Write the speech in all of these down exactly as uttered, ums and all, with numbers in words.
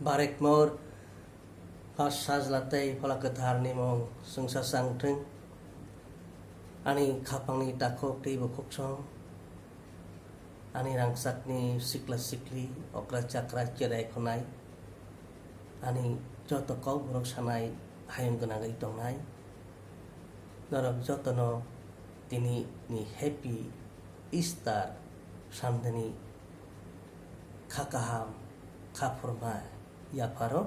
Barekmor, Pha Sajla tei Phola Kwtharni mung chwngsa chang thung. Ani khapangni takhuk tei bukhuksong, ani rangchakni sikla sikli, okra chakra, cherai khwnai, ani joto kokborok sanai hayung gwnangwi tongnai, norok jotono tini ni Happy Easter Sunday ni kha kaham, kha phurma yapharo.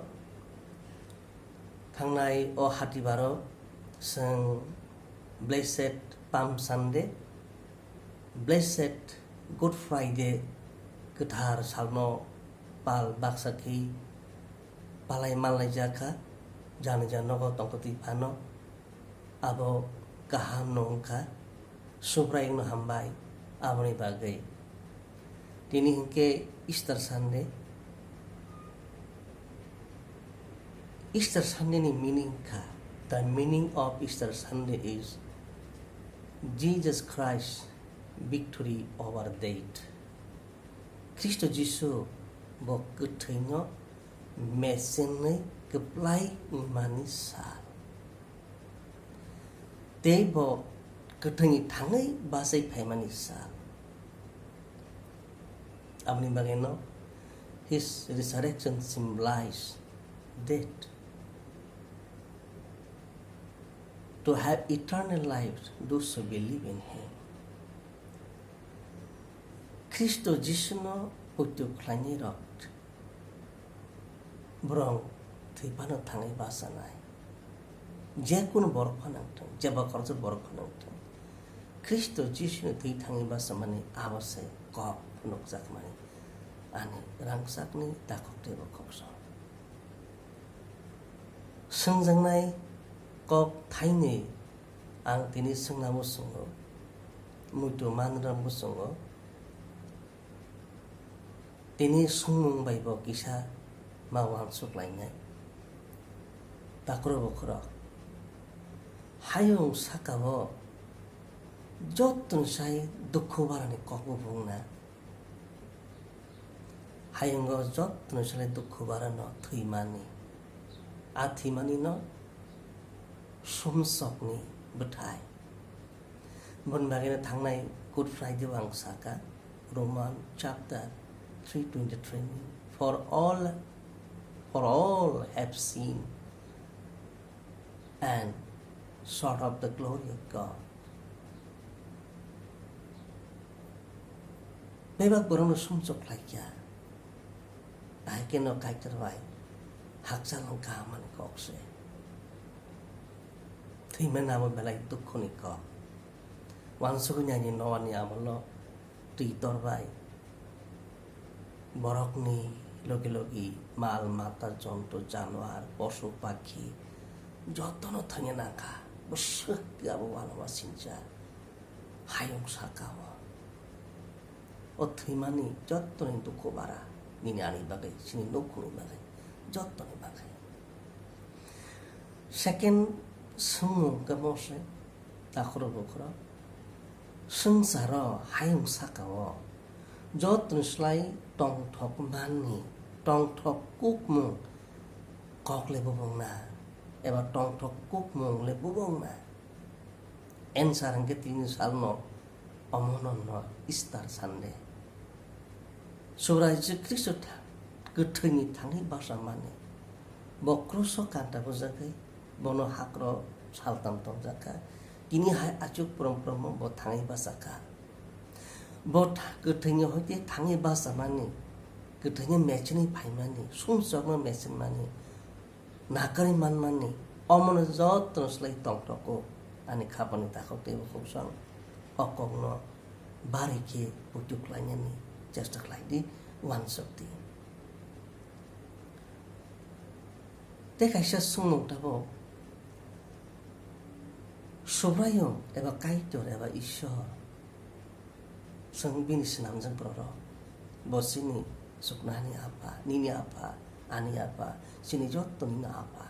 Thangnai o hatibaro chwng Blessed Palm Sunday, Blessed Good Friday kwthar salno pal baksa khe palai manlaijak kha, jani jani nogo tongtwtwi phano. Abo kaham no wngkha, Subraiyungno hambai aboni bagwi. Tini hinkhe Easter Sunday. Easter Sunday ni meaning kha, the meaning of Easter Sunday is Jesus Christ victory over death. Khristo Jisu bo kwthwino mechenwi kwplai wngmani sal. Tei bo kwthwini thangwi bachai phaimani sal. Aboni bagwino his resurrection symbolize that to have eternal life, those who believe in him. Khristo Jisuno poito khlainairok borok thwi phano thangwi bachanai. Je kunu borok phano wngthung, jeba khoroksa borok phano wngthung, Khristo Jisuni thwi thangwi bachamani abo se kok phunukjakmani ani rangchakni takhuk tei bukhuksong. Swngjaknai kok thainwi ang tini swngna muchungo, muitu manrwna muchungo. Tini swngmung bai bo kisa ma uansuk lainai. Takhuk bukhurok, hayung saka o jottoni sai dukhu barani kok bo bungna. Hayungo jottoni sai dukhu barano thwimani. A thwimani no sumsokni bwthai. Boni bagwino thangnai Good Friday o ang saka, Roman chapter three twenty-three ni, "For all, for all have sinned and short of the glory of God." Bebak borokno sumsok khlaikha, hai kheno Kaitor bai hakchal wng kahamani kok se. Thwimani abo belai dukhuni kok. Uansugwi naidi Noani amolo twi torbai borokni logi logi mal mata, jonto januar, posu pakhi jotono thangya nangkha. Bwswk abo uanama sincha hayung saka o. O thwimani jottoni dukhu bara nini ani bagwi, chini nukhungni bagwi, jottoni bagwi. Second swngmung khe mose, takhuk bukhurok, swngcharo hayung saka o jottoni slai tongthok manni, tongthok kukmung kok le bubung na, eba tongthok kukmung le bubung na. Answer hwnkhe tini salno omono no Easter Sunday. Subrai Jisu Khristo tha-, kwthwini thangwi bachamani. Bo kruso kanta bujagwi bono hakro saltam tongjak kha. Tini hai achuk prom promo bo thangwi bachakha. Bo tha-, kwthwini hoite thangwi bachamani, kwthwini mechenwi phaimani, sumsokno mechenmani, nakarwi manmani, omono jotono slai tongthok o ani khapangni takhuk tei bukhuksong. O kokno bari khe puitu khlainani chesta khlai di, uansuk di. Tei kaisa swngmung tabuk, Subraiyung eba Kaitor eba Ishwar, chwng bini swnamjak borok. Bo chini chuknani Apha, nini Apha, ani Apha, chini jottoni no Apha.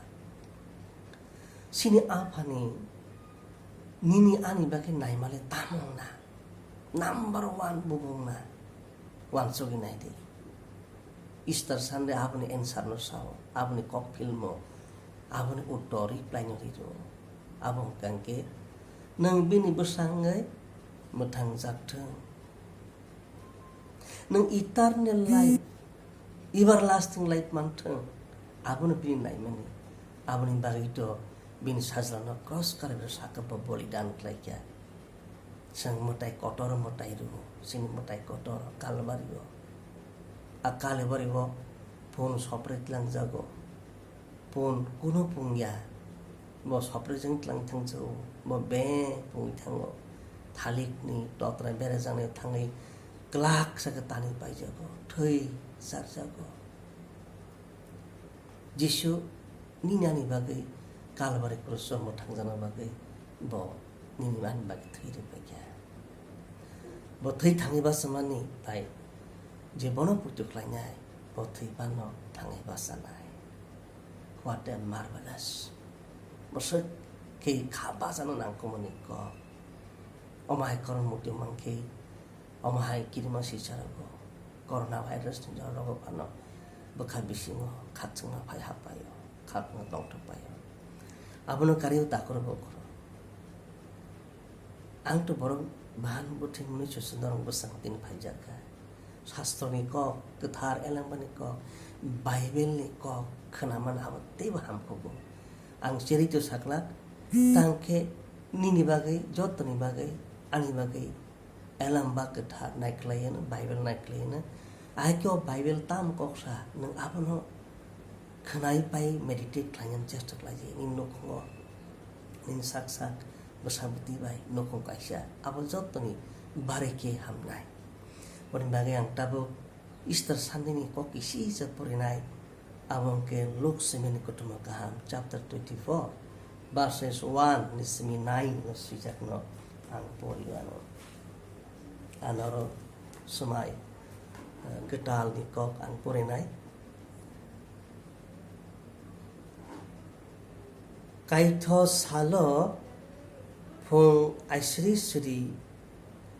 Chini Aphani nini ani bagwi naimale tamo wngna? Number one bubung na? Uansugwi nai di. Easter Sunday aboni answer no sao, aboni kok philmo, aboni uttor reply no riro. Abo hwnkha hwnkhe nwng bini bwsa wngwi mwthangjak thung. Nwng eternal life, everlasting life manthung, abono bini naimani. Aboni bagwi to bini sajlano cross Kalbari saka bo bolidan khlaikha. Chwng mwtai kotor mwtai rwo, chini mwtai kotor Kalbari o. A Kalbari o phone sopre tlangjago. Pun kuno pungya, bo sopre jeng tlang thangjago, bo be pungwi thango. Thalikni totra berajani thangwi klak saka tani paijago, thwi charjago. Jisu nini ani bagwi Kalbari kruso mwthangjana bagwi bo nini ani bagwi thwi rwbaikha. Bo thwi thangwi bachmani bai je bono puitu khlainai, bo thwi phano thangwi bachanai. What a marvelous. Bwswk khe kha bachano nangkukmani kok. Omo hai koron muitu mankhe, omo hai kirima swicharogo, corona virus ni jorogo phano bwkha bisingo khakchangma phai happaio, khakno tongthokpaio. Abono karwi takhoro bokhoro. Ang to borok bahan bwthwimani chuchunarok bwsang tini phaijakha. Sastroni kok, kwthar elembani kok, Bible ni kok khwnamani abo teibo hamkhugo. Ang cherwi to saklak, tangkhe nini bagwi, jotoni bagwi, ani bagwi elamba kwthar naikhlaiano, Bible naikhlaiano. Ahai khe o Bible tamo koksa, nwng abono khwnai pai meditate khlainani chesta khlaidi. Nini nukhungo, nini sak sak bwsa bwtwi bai nukhung kaisa, abo jotoni barwi khe hamnai. Boni bagwi ang tabuk Easter Sunday ni kok kisi se porinai, abo hwnkhe Luk simini kutumo kaham chapter twenty-four verses one ni simi nine no swijakno ang poriwano. Anoro swmai, eh, kwtalni kok ang porinai. Kaitho salo phung aisri sri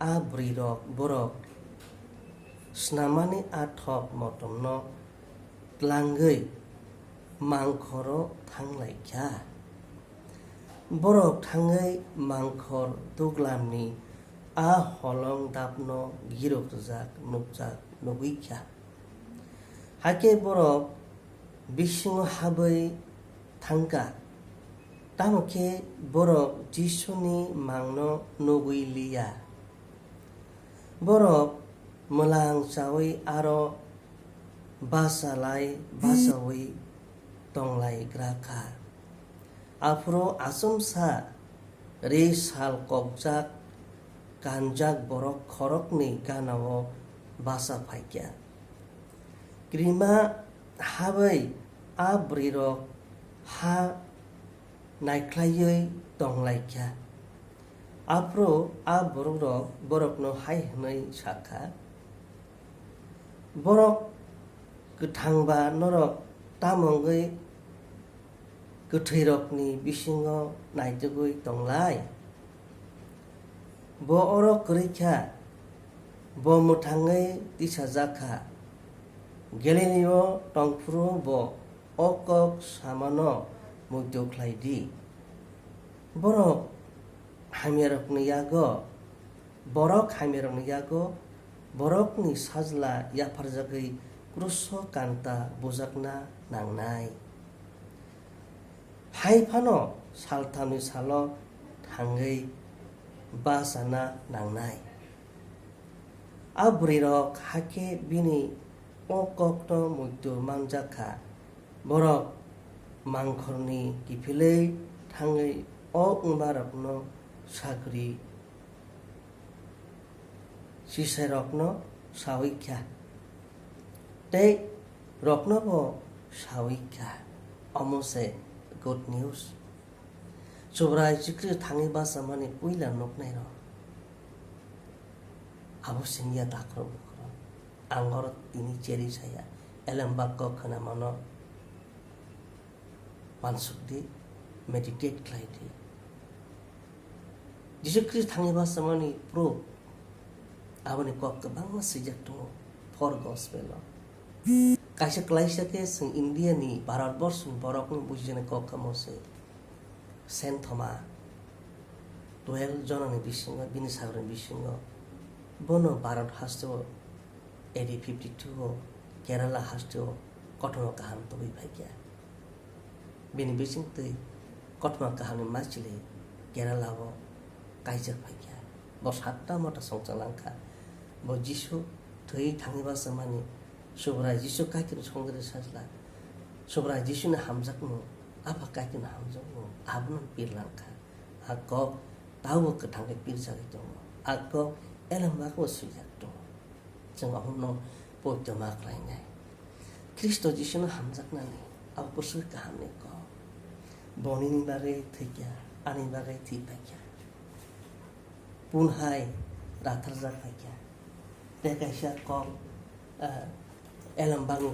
a bwrwirok borok snamani a thok motomno tlangwi mangkhoro thanglaikha. Borok thangwi mangkhor duglamni a holong dapno girok rwjak nukjak nugwikha. Hakhe borok bisingo habwi thangkha, tamo khe borok Jisuni mangno nugwi liya. Borok mwlang chaui aro bachalai bachaui tonglai gra kha. Aphuru achomsa ri sal kokjak kanjak borok khoroknwi ganao bacha phaikha. Kirima habwi a bwrwirok ha naikhlaiwi tonglaikha. Aphuru a bororok borokno hai hwnwi sakha, "Borok kwthangba norok tamo wngwi kwthwirokni bisingo naitugwi tonglai? Bo oro kwrwi kha, bo mwthangwi tisajak kha. Galileo tongphuru bo o kok samano muitu khlai di. Borok hamyarokni yago, borok hamyarokni yago borokni sajla yapharjagwi kruso kanta bujakna nangnai. Hai phano salthamni salo thangwi bachana nangnai." A bwrwirok hakhe bini o kokno muitu manjak kha. Borok mangkhorni kiphilwi thangwi o wngmarokno sagri sisairokno saui kha, tei roknobo saui kha. Omo se good news. Subrai chikri thangwi bachamani puila nuknairok. Abo siniya takhro bukhro. Ang oro tini cheri saya. Elem bakko khwnamano wansukdi, meditate khlaidi. Jisu Khristo thangwi bachamani proof aboni kok kwbangma swijak tongo four gospel o. Kaisa klaisa khe chwng India ni Bharat borso ni borok no bujijaknai kok kamo se. Saint Thomas twelve jonani bisingo, bini sagri ni bisingo, bono Bharat haste o A D fifty two o Kerala haste o kothoma kaham tubui phaikha. Bini bisingtwi kothoma kahamni maichwlwi Kerala o kaijak phaikha. Bo satta mota songchang langkha. Bo Jisu thwi thangwi bachajak mani Subrai Jisu Kaitorni songwirwi sajla. Subrai Jisuni hamjakmung, Apha Kaitorni hamjakmung, abono pir langkha. A kok tabuk kwthang khe pirjagwi tongo. A kok elembakbo swijak tongo. Chwng abono poito ma khlainai. Khristo Jisuno hamjaknani abo bwswk kahamni kok. Bo nini bagwi thwikha, ani bagwi thwi phaikha. Punhai ratharjak phaikha. Tei kaisa kok, ah, elembakni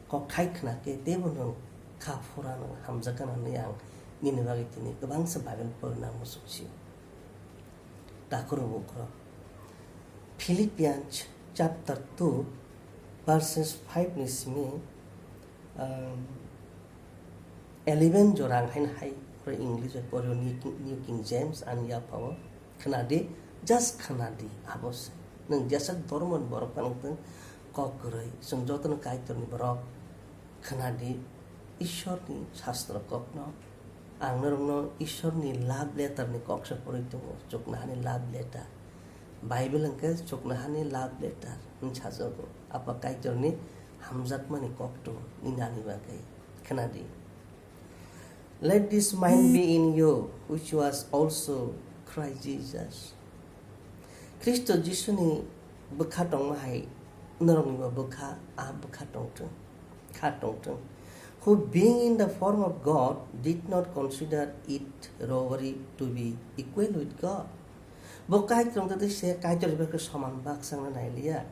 kok khai khna khe teibo nwng kha phura nwng hamjakgana hwnwi ang nini bagwi tini kwbangsa Bible porina muchung sio. Takhurok bukhurok. Philippians chapter two verses five ni simi, um, eleven jora ang haino hai pore English bai porio, New King, New King James ani yaphao khwnadi, just khwnadi abo se. Nwng jesa dhormoni borok phano tong kok kwrwi, chwng jotono Kaitorni borok khwnadi Ishwarni Shastro kokno. Ang norokno Ishwarni love letter ni koksa pori tongo, chuknohani love letter. Bible hwnkhe chuknohani love letter hwnwi sajago. Apa Kaitorni hamjakmani koktwma nini ani bagwi. Khwnadi. Let this mind be in you, which was also Christ Jesus. Khristo Jisuni bwkha tongma hai noroknibo bwkha, a bwkha tongthwng, kha tongthwng. Who, being in the form of God, did not consider it robbery to be equal with God. Bo Kaitor wngtwi se Kaitor bai khe soman baksa wngna nailiya,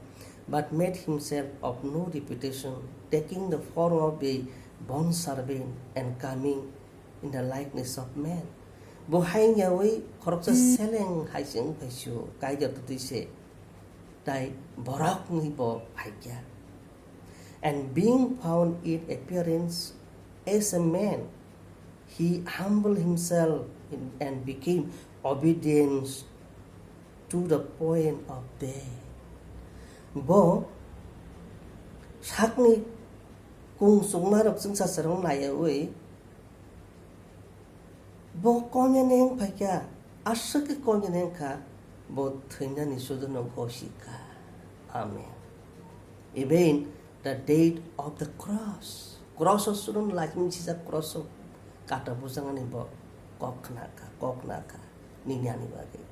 but made himself of no reputation, taking the form of a bond servant and coming in the likeness of man. Bo hai wngyawi khoroksa seleng hai se wng phai sio, Kaitor wngtwi se, tai borok wngwi bo phaikha. And being found in appearance as a man, he humbled himself in, and became obedient to the point of death. Bo sakni kung chukmarok chwngsacherok naiyawi bo koinene wng phaikha, aswk khe koinene wngkha, bo thwinani sudono gosikha. Amen. Even the death of the cross. Cross o sudono laimung sijak, cross o kata bujangani bo kok khna kha, kok na kha, nini ani bagwi.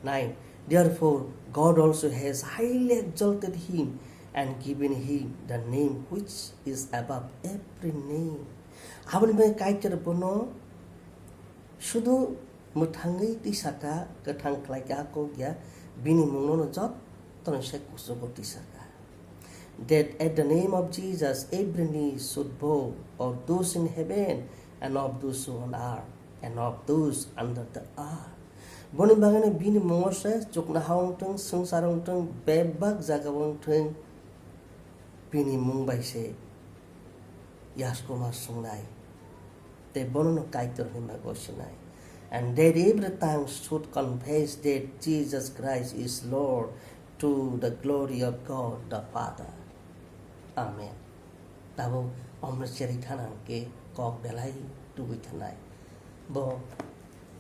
Nine, therefore God also has highly exalted him and given him the name which is above every name. Aboni bagwi Kaitor bono sudu mwthangwi tisaka, kwthang khlaika kok ya, bini mungno no jottoni sai kuchugo tisaka. That at the name of Jesus every knee should bow, of those in heaven and of those on earth and of those under the earth. Boni bagwino bini mungo se chuknoha wngthwng, swngchar wngthwng, bebak jaga wngthwng, bini mung bai se yasku ma swngnai. Tei bono no Kaitor hinwi ma gosinai. And that every tongue should confess that Jesus Christ is Lord, to the glory of God the Father. Amen. Tabuk omno cherwi thana hwnkhe kok belai tubui thanai. Bo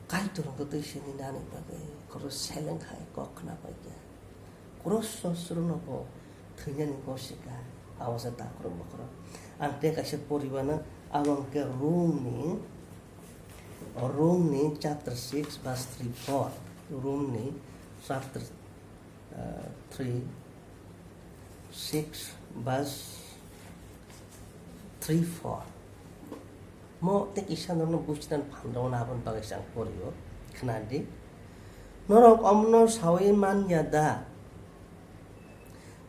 Kaitor hwnkhe twi sini nani bagwi khoro seleng hai kok khna paikha. Cross o srono bo thwinani gosika. Abo se takhorok bokhorok. Ang tei kaisa poribano, abo hwnkhe Romni, Romni chapter six verse three four. Romni chapter uh, three, six, verse three, four. Mo tei kisa norokno bujinan phan rwna aboni bagwi se ang porio, khna di. Norok omono saui man ya da?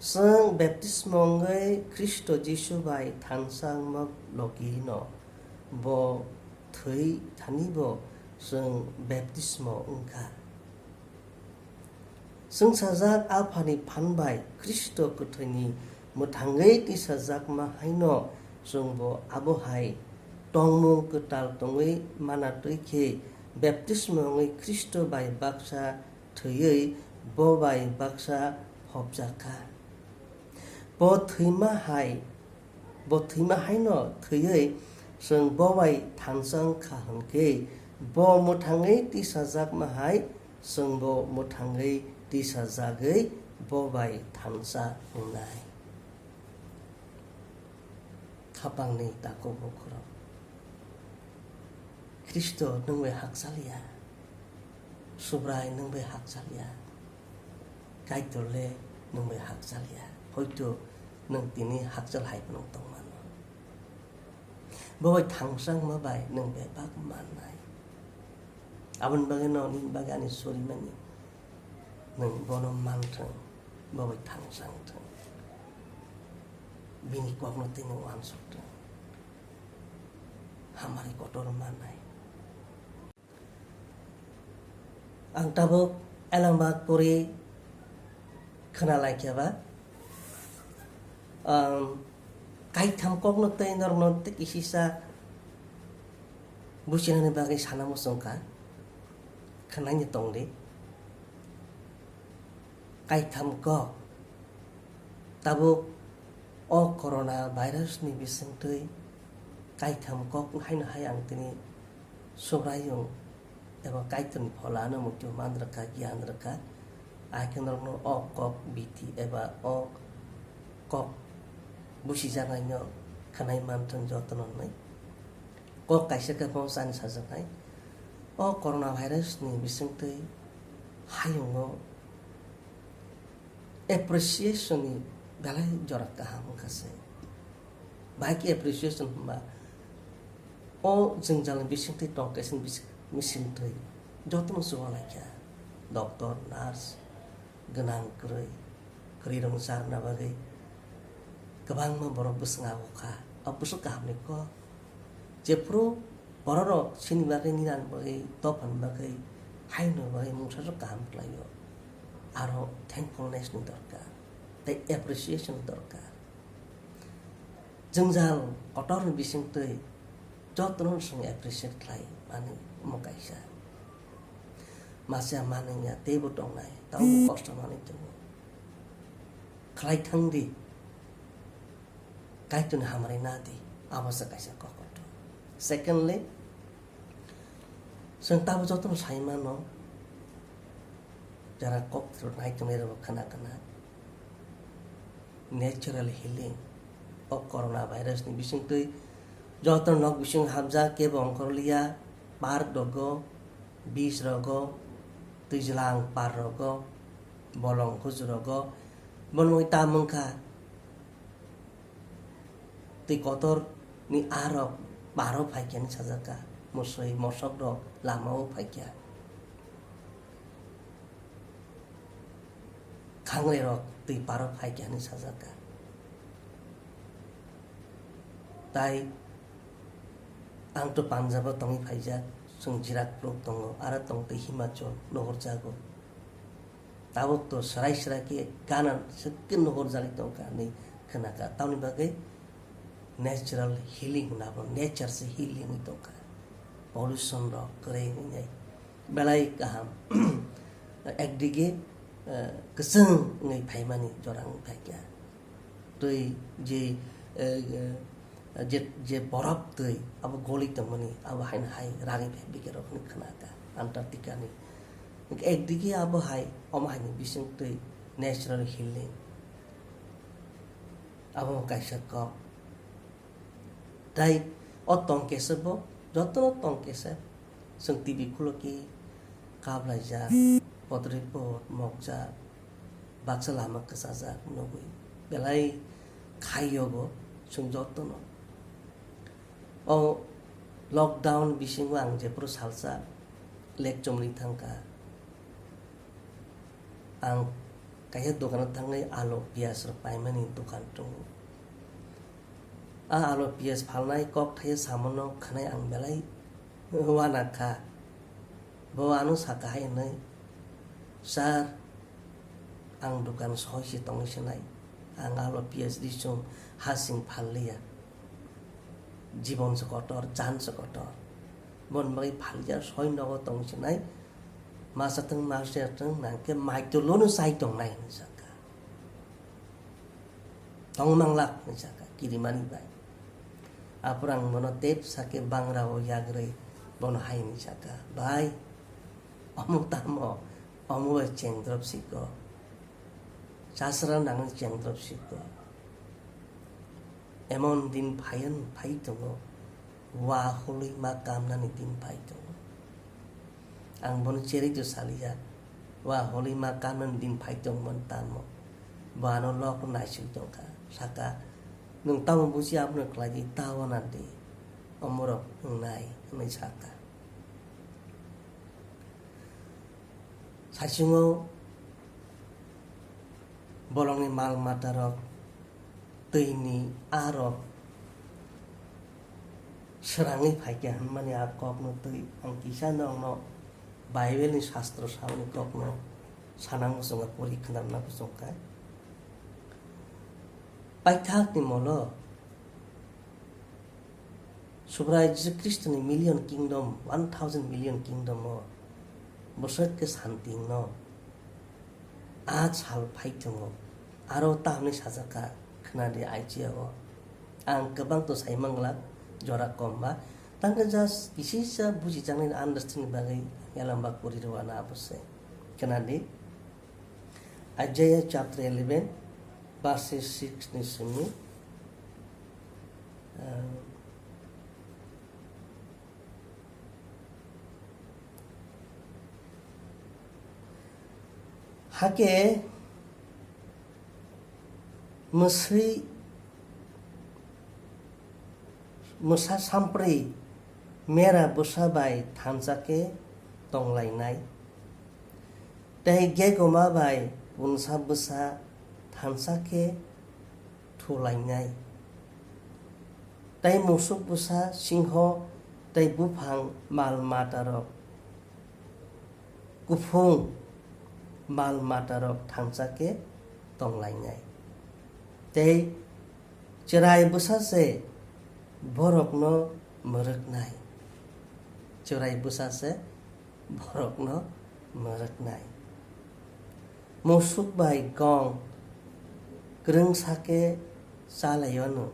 Chwng baptismo wngwi Khristo Jisu bai thansa wngma logi'-no bo thwi thani bo chwng baptismo wng kha. Chwngsajak Aphani phan bai Khristo kwthwini mwthangwi tisajakma haino chwngbo abo hai tongmung kwtal tongwi mana twi khe baptisma wngwi Khristo bai baksa thwiwi bo bai baksa hopjak kha. Bo thwima hai, bo thwima haino thwiwi chwng bo bai thansa wng kha hwn khe, bo mwthangwi tisajakma hai chwngbo mwthangwi tisajagwi bo bai thansa wngnai. Khapangni takhuk bukhurok, Khristo nwng bai hakchal ya, Subrai nwng bai hakchal ya, Kaitor le nwng bai hakchal ya, hoito nwng tini hakchal hai phano tong mano. Bo bai thangsang ma bai nwng bebak mannai. Aboni bagwi no nini bagwi ani surimani, nwng bono manthwng, bo bai thangsang thwng. Bini kokno twi nwng uansuk thwng. Hamari kotor mannai. Ang tabuk elambak pori khna laikha ba, um, kaitham kokno tei norokno tei kisisa buchinani bagwi sana muchungkha, khnaino tongdi. Kaitham kok, tabuk o corona virus ni bisingtwi kaitham kok haino hai ang tini Subraiyung eba Kaitorni pholano muitu man rwkha, giyan rwkha. Ai khe norokno o kok biti eba o kok busijaknaino khwnai manthwng jotono hwnwi. Kok kaisa khe bo chani sajaknai. O corona virus ni bisingtwi hayungo appreciation ni belai jora kaham wngkha se. Bahai khe appreciation hwnba o jwngjal ni bisingtwi tong kaisa ni bising, bisingtwi jotono chuba laikha. Doctor, nurse, gwnang kwrwi, kwrwi rwngsa rwna bagwi kwbangma borok bwswng abo kha. O bwswk kahamni kok. Jephru bororok chini bagwi, ninani bagwi, dophani bagwi, hayungni bagwi mungsaswk kaham khlaio. Aro thankfulness ni dorkar, tei appreciation ni dorkar. Jwngjal kotorni bisingtwi jotono chwng appreciate khlai mani omo kaisa. Masa manwi ya teibo tongnai, tamo kosto manwi tongo. Khlai thang di, Kaitorni hamari na di, abo se kaisa kokoto. Secondly, chwng tamo jotono sai mano, jara kok thwrwk nai tongnai rokbo khna khna. Natural healing. O corona virus ni bisingtwi joto nok bising habjak, kebo ongkhorliya, park rogo, beach rogo, twijlang par rogo, bolong kuju rogo, bono mui ta mungkha. Twi kotor ni arok paro phaikya ni sajaka, musui mosok rok lama o phaikya. Khanglai rok twi paro phaikya hinwi sajak kha. Tai ang to Punjab o tongwi phaijak, chwng Jirak phuluk tongo, aro tong twi Himachal nuhurjago. Tabuk to swrai swrai khe gana swk khe nuhurjagwi tongkha hinwi khwnakha. Tamoni bagwi natural healing hwnwi abo nature se healing wngwi tongkha. Pollution rok kwrwi wngwi belai kaham. Ekdige, eh, kwchwng wngwi phaimani jora wngwi phaikha. Twi je, eh, eh, je, je borop twi abo goli tongmani abo haino hai ragwi phai bikerok hwnwi khwnakha Antarctica ni. Ekdige abo hai omo haini bising twi natural healing. Abo kaisa kok. Tai o tong kesa bo, jotono tong kesa. Chwng T V khulo ki kaplaijak, potrwi pot mokjak, baksa lama kwchajak nugwi. Belai khai yogo chwng jotono. O lockdown bisingo ang jephuru salsa lek chomri thangkha. Ang kaisa dokano thangwi alu, piyaj rok paimani dokan tongo. A alu, piyaj phalnai kok thaiwi samono khwnai ang belai uanakha. Bo ano sakha hai hwnwi, "Sir, ang dokan soi se tongwi swnai. Ang alo P H D song hasing phalliya. Jibon se kotor, jan se kotor. Bon bagwi phalliya, soi nogo tong sinai. Masa tong, masa tong, nangke mai to lono sai tong nai hinwi sakha. Tong manglak hinwi sakha, kirimani bai. Apor ang bono tep sake bangra o yagrwi bono hai hinwi sakha, "Bai, omo tamo, omo bai chengdrop siko. Chasra nangni chengdrop siko. Emon din phayan phai tongo, wa holwi ma kamnani din phai tongo." Ang bono cherwi to saliya, wa holwi ma kamnani din phai tongmani tamo. Bo ano lok naisik tongkha, saka, "Nwng tamo buji abono khlai di, ta wana di, omorok wngnai," hwnwi saka. Saichungo bolongni mal matarok, twini arok srangwi phaikha hwnmani a kokno twi ang kisa nokno Bible ni sastro samani kokno sanang muchungo pori khwnarna muchungkha. Paithakni molo Subrai Jisu Khristoni million kingdom, one thousand million kingdom o bwswk khe santi wngno a sal phai tongo. Aro ta hwnwi sajak kha, khwnadi Isaiah o. Ang kwbang to sai manglak, jora kom ba. Tangkhe just kisisa bujijaknai understanding bagwi yalam ba kuri rw ano abo se. Khwnadi Isaiah chapter eleven, verses six ni simi. Ah, Hakhe mwswi mwsa sampri mera bwsa bai thansa khe tonglainai, tei gegoma bai punsa bwsa thansa khe thulainai. Tei musuk bwsa, singho tei buphang mal matarok, kuphung mal matarok thansa khe tonglainai. Tei chwrai bwsa se borokno mwrwknai. Chwrai bwsa se borokno mwrwknai. Musuk bai gong kwrwngsa khe chalaiyano,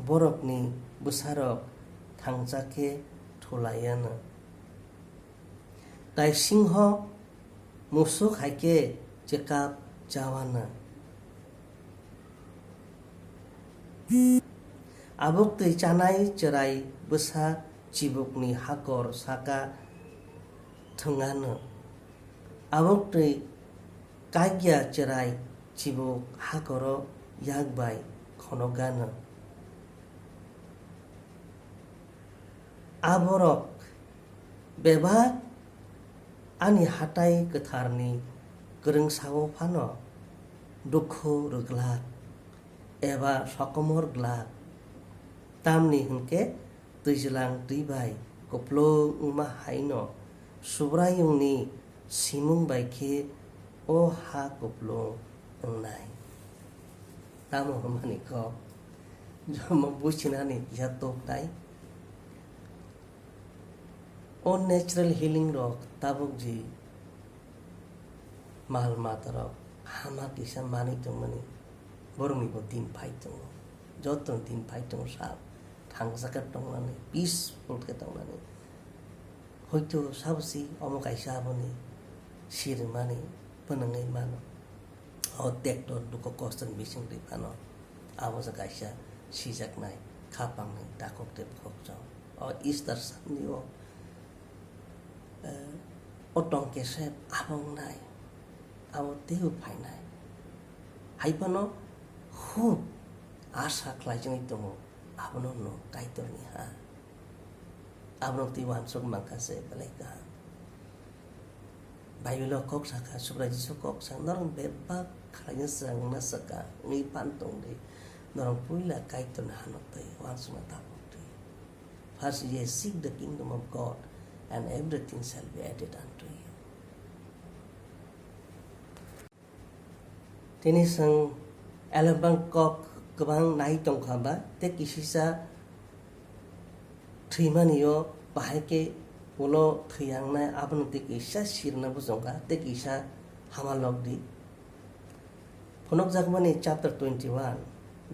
borokni bwsarok thangcha khe thulaiyano. Tai singho musuk hai khe chekap chawano. Abuk twi chanai chwrai bwsa chibukni hakor saka thwngano. Abuk twi kaikya chwrai chibuk hakoro yak bai khonokgano. Aborok bebak ani hatai kwtharni kwrwngsao phano dukhu rwglak eba sokomor glak, tamni hwnkhe twijlang twi bai kupulung wngma haino Subraiyungni simung bai khe o ha kupulung wngnai. Tamo hwnmani kok, jomo buchinani kisa toknai. O natural healing rok tabuk ji mal matarok hama kisa manwi tongmani borokni bo din phai tongo, joto din phai tongo sab thangsa khe tongnani, peaceful khe tongnani. Hoito sabosi omo kaisa aboni sirmani pwnangwi mano. O tekto duko kosto ni bising twi phano abo se kaisa sijaknai khapangni takhuk tei khokchang. O Easter Sunday o, eh, o tongkhe se abo wngnai, abo teibo phainai. Hai phano hub asa khlaijagwi tongo, abono no Kaitorni ha. Abono twi uansuk mankha se belai kaham. Bible o kok sakha, Subrai Jisu kok sakha, norok bebak khlaina swrang wngna swkang wngwi phan tongdi. Norok puila Kaitorni hano twi uansukna tabuk twi. First ye seek the kingdom of God and everything shall be added unto you. Tini chwng eleven kok kwbang nai tongkha ba, tei kisisa thwimanio bahai khe ulo thwiyangnai, abono tei kisa sirna bujongkha, tei kisa hama lokdi. Phunukjakmani chapter twenty-one,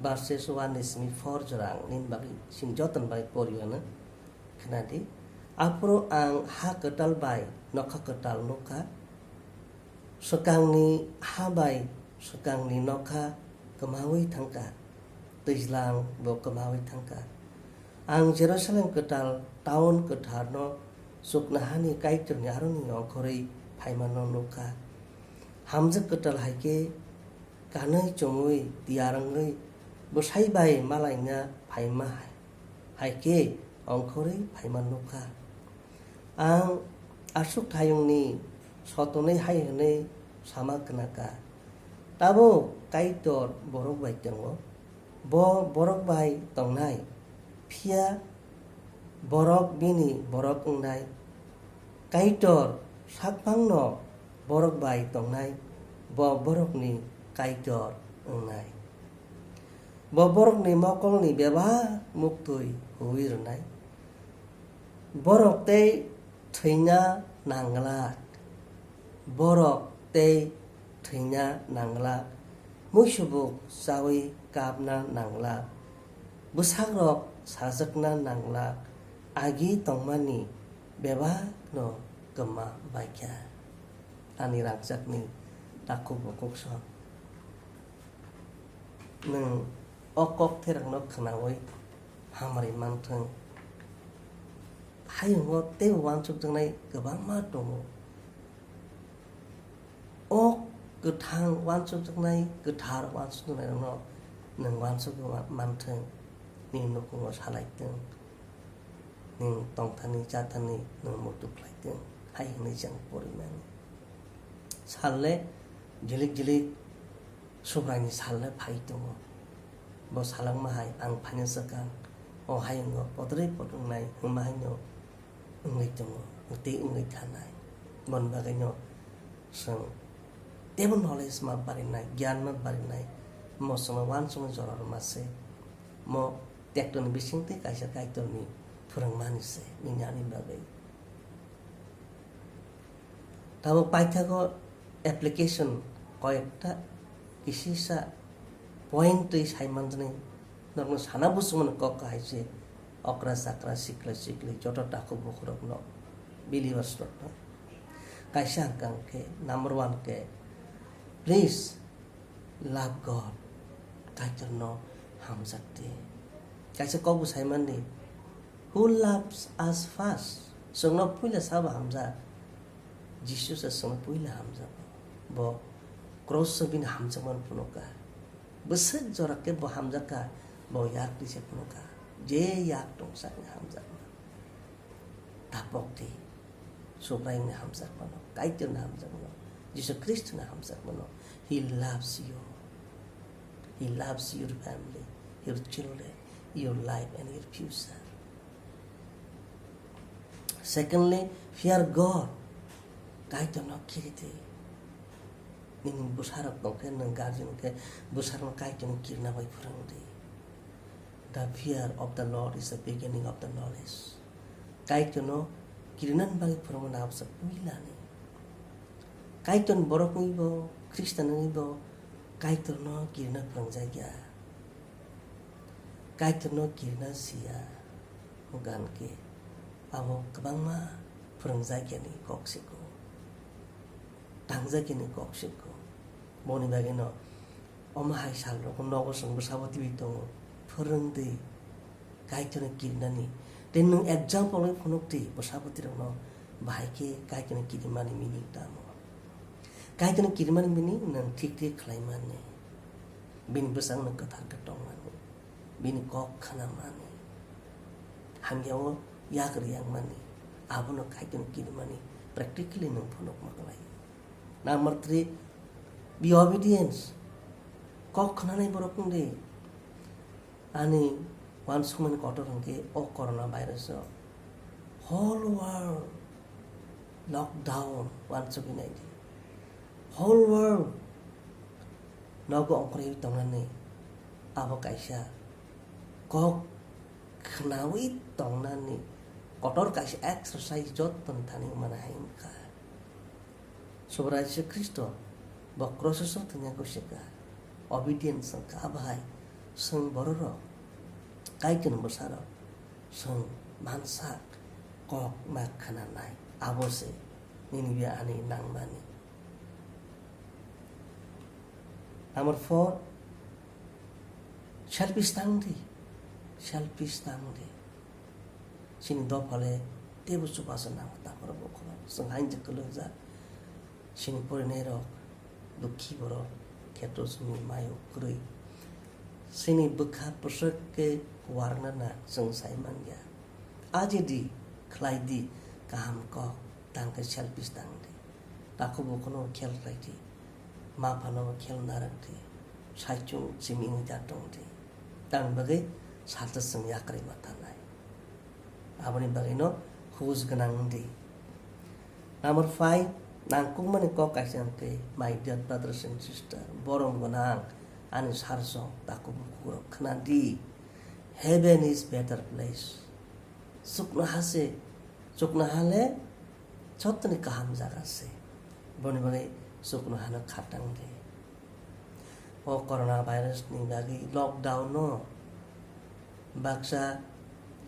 verses one ni simi four jora ang nini bagwi, chini jotoni bagwi poriyo hwnwi khnadi. Aphuru ang ha kwtal bai nokha kwtal nukha, swkangni ha bai swkangni nokha kwmaui thangkha, twijlang bo kwmaui thangkha. Ang Jerusalem kwtal, taun kwtharno chuknohani Kaitorni aroni ongkhorwi phaimano nukha. Hamjwk kwtal hai khe kanwi chumui tiyar wngwi bwsai bai malaina phaima hai khe ongkhorwi phaima nukha. Ang aswk thayungni sotonwi hai hwnwi sama khnakha, "Tabuk Kaitor borok bai tongo, bo borok bai tongnai, phiya borok bini borok wngnai. Kaitor sakphangno borok bai tongnai, bo borokni Kaitor wngnai. Bo borokni mokolni bebak muktwi huwi rwnai. Borok tei thwina nanglak, borok tei thwina nanglak, muisubuk chaui kapna nanglak, bwsakrok sajwkna nanglak, agi tongmani bebakno kwma baikha." Ani rangchakni takhuk bukhuk song. Nwng o kok therokno khnaui hamari manthwng. Hayungo teibo uansukjaknai kwbangma tongo. O kwthang uansukjaknai, kwthar uansukjaknairokno nwng uansukwi ma-, manthwng, nini nukhungo salaitwng, nwng tongthani chathani nwng muitu khlaitwng, hai hwnwi chwng porimani. Salle jilik jilik Subraini salle phai tongo. Bo salangma hai ang phaina swkang, o hayungo podrwi podwngnai wngma haino wngwi tongo, tei wngwi thanai. Boni bagwino chwng teibo knowledge ma barinai, giyan ma barinai, mo chwngno uansukmani jora rwma se, mo tektoni bisingtwi kaisa Kaitorni phwrwngmani se, nini ani bagwi. Tabuk paithago application koyekta kisisa point twi sai manjani, norokno sana buchumani kok kahai se, okra chakra sikla sikli joto takhuk bukhurokno, believers rokno. Kaisa hwnkha hwnkhe number one khe, please love God, Kaitorno hamjakdi. Kaisa kok bo sai mandi, "Who loves us first?" Chwngno puila sabo hamjak. Jisu se chwngno puila hamjak. Bo cross o bini hamjakmani phunukha. Bwswk jora khe bo hamjakha, bo yak twi se phunukha. Je yak tong sakni hamjakma. Tapok di. Subraiyungni hamjakmano, Kaitorni hamjakmano, Jisu Khristoni hamjakmano. He loves you. He loves your family, your children, your life and your future. Secondly, fear God. Kaitorno kiri di. Nini bwsarok tongkhe, nwng guardian khe, bwsarokno Kaitorno kirina bai phwrwng di. The fear of the Lord is the beginning of the knowledge. Kaitorno kirinani bagwi phwrwngmani abose puilani. Kaitorni borok wngwibo, Khristan wngwibo, Kaitorno kirina phwrwngjakya. Kaitorno kirina siya, hwnkha hwnkhe abo kwbangma phwrwngjakyani kok siko, tangjakyani kok siko. Boni bagwino omo hai salrok nogo chwng bwsabo twiwi tongo, phwrwngdi Kaitorno kirinani. Tei nwng example wngwi phunukdi bwsabo twirokno, bahai khe Kaitorno kirimani meaning tamo. Kaitorno kirimani meaning nwng thik thik khlaimani, bini bwsakno kwthar khe tongmani, bini kok khnamani, hamyao yak rwyangmani, abono Kaitorno kirimani practically nwng phunukma klai. Number three, be obedience. Kok khnanai borok wngdi. Ani uansukmani kotor hwnkhe o corona virus o whole world lockdown uansugwi naidi. Whole world nogo ongkhorwi tongnani abo kaisa kok khnawi tongnani kotor kaisa exercise jottoni thani wngmani hai wngkha. Subrai Jisu Khristo bo kroso sok thwngya kosika, obedience wngkha, abo hai chwng bororok, Kaitorni bwsarok, chwng mansak kok ma khwnanai, abo se nini be ani nangmani. Number four, selfish tang di, selfish tang di. Chini dophale teibo chubachu nango, takhoro bukhoro. Chwng haino kwlwkjak. Chini porinairok, dukhi borok, kheto chwngni mayo kwrwi. Chini bwkha bwswk khe kuarna na chwng sai manya. Aje di, khlai di, kaham kok, tang khe selfish tang di. Takhuk bukhuno khel khlai di. Ma phano khel narwk di. Saichung chiming da tong di. Tamni bagwi salsa chwng yakrwi ma tanai. Aboni bagwino hus gwnang wng di. Number five, nangkukmani kok kaisa wngkhe, my dear brothers and sister, borom gwnang ani sarso takhuk bukhuk rok khna di. Heaven is better place. Chuknoha se, chuknoha le jottoni kaham jaga se. Boni bagwi chuknohano khatang di. O corona virus ni bagwi lockdown no baksa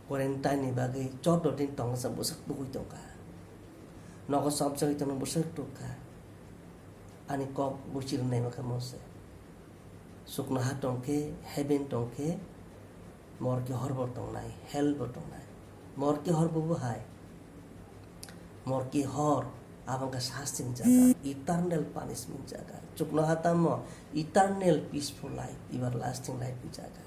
quarantine ni bagwi chordo din tongsa bwswk tugui tongkha. Nogo chopjagwi tongno bwswk tugkha. Ani kok buchir nai makha mose. Chuknoha tongkhe, heaven tongkhe, Morke hor bo tongnai, hell bo tongnai. Morke hor bo bo hai. Morke hor, abo wngkha sasti ni jaga, eternal punishment jaga. Chuknoha tamo, eternal peaceful life, everlasting life ni jaga.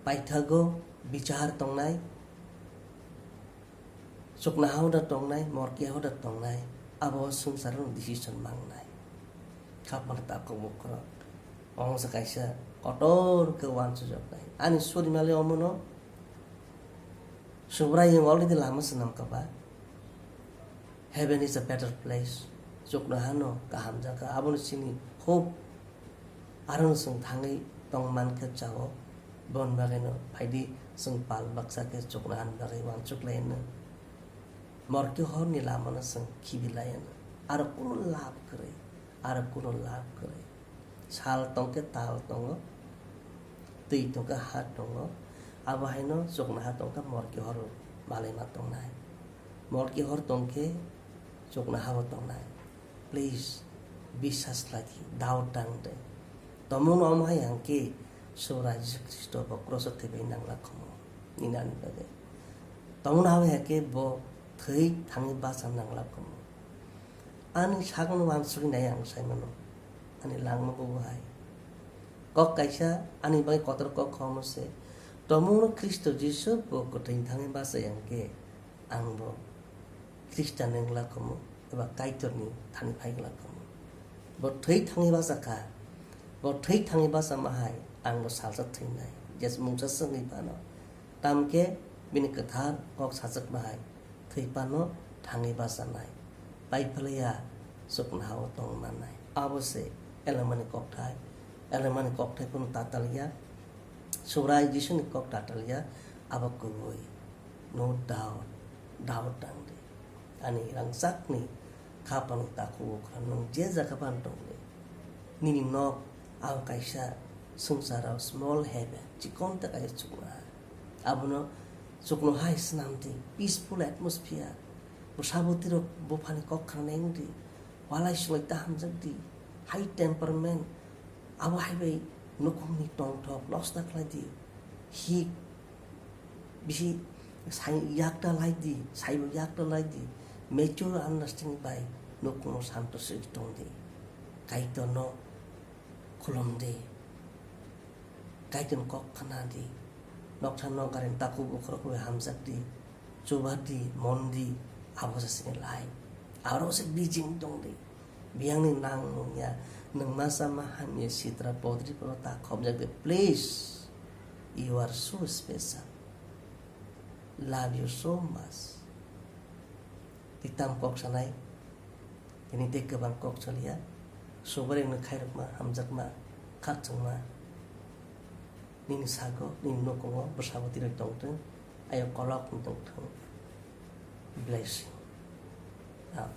Paithago bichar tongnai, chuknoha hoda tongnai, morke hoda tongnai, abo swngcharo decision mangnai. Khapmani takhuk bukhuk rok. Omo se kaisa kotor khe uansukjaknai. Ani surimalwi omono Subrai already lama swnam kha ba. Heaven is a better place. Chuknohano kaham jaga. Aboni chini hope. Aro chwng thangwi tong man khe chao. Bon bagwino phaidi chwng pal baksa khe chuknohani bagwi uansuk laino. Morke horni lamano chwng khibi laino. Aro kunu lab kwrwi. Aro kunu lab kwrwi. Sal tongkhe tal tongo, twi tongkhe ha tongo, abo haino chuknoha tongkhe morke horo malaima tongnai. Morke hor tongkhe chuknohabo tongnai. Please, biswas khlai di, doubt tang de. Tomungno omo hai hwnkhe Subrai Jisu Khristo bo kroso thwibai nangla khomo, nini ani bagwi. Tomungno abo hai khe bo thwi thangwi bacha nangla khomo. Ani sakno uansuknai ang saimano, ani langma bo bo hai. Kok kaisa ani bagwi kotor kok kha omo se, tomungno Khristo Jisu bo kwthwi thangwi bachai ang khe, ang bo Khristian wng glak omo eba Kaitorni thani phai glak omo. Bo thwi thangwi bacha kha, bo thwi thangwi bachama hai ang bo salsa thwinai, je mungsa swngwi phano. Tamkhe bini kwthar kok sajwkma hai thwi phano thangwi bachanai, pai phlaiya chuknohao tong mannai. Abo se elemani kokthai, elemani kokthai phano tatalya, Subrai Jisuni kok tatalya, abo kubui. No doubt, doubt tang di. Ani rangchakni khapangni takhuk ukhra nwng je jaga phano tong di. Nini nok ang kaisa swngcharao small heaven, chikon ta kaisa chuknoha. Abono chuknoha hai swnam di, peaceful atmosphere. Bwsa bwtwi rok buphani kok khna neng di. Walai swlai ta hamjak di. High temperament. Abo hai bai nukhungni tongthok nosta khlai di. Hik bisi sai yak ta lai di, saibo yak ta lai di. Mature understanding bai nukhungo santo swi tong di. Kaitorno khulum di. Kaitorni kok khna di. Nokthar nok garin takhuk bukhurok bai hamjak di. Chuba di, mon di, abo se chini life. Aro se bijing tong di. Biyangni nang nung ya, nwng masa ma hamya sitra podri poro ta khobjak di. Please, you are so special. Love you so much. Tei tam kok sanai, tini tei kwbang kok saliya. Subarengno khairokma, hamjakma, Khakchangma nini sago, nini nukhungo bwsabo tirwi tongthwng, ayok kolok wng tongthwng. Blessing. Amen.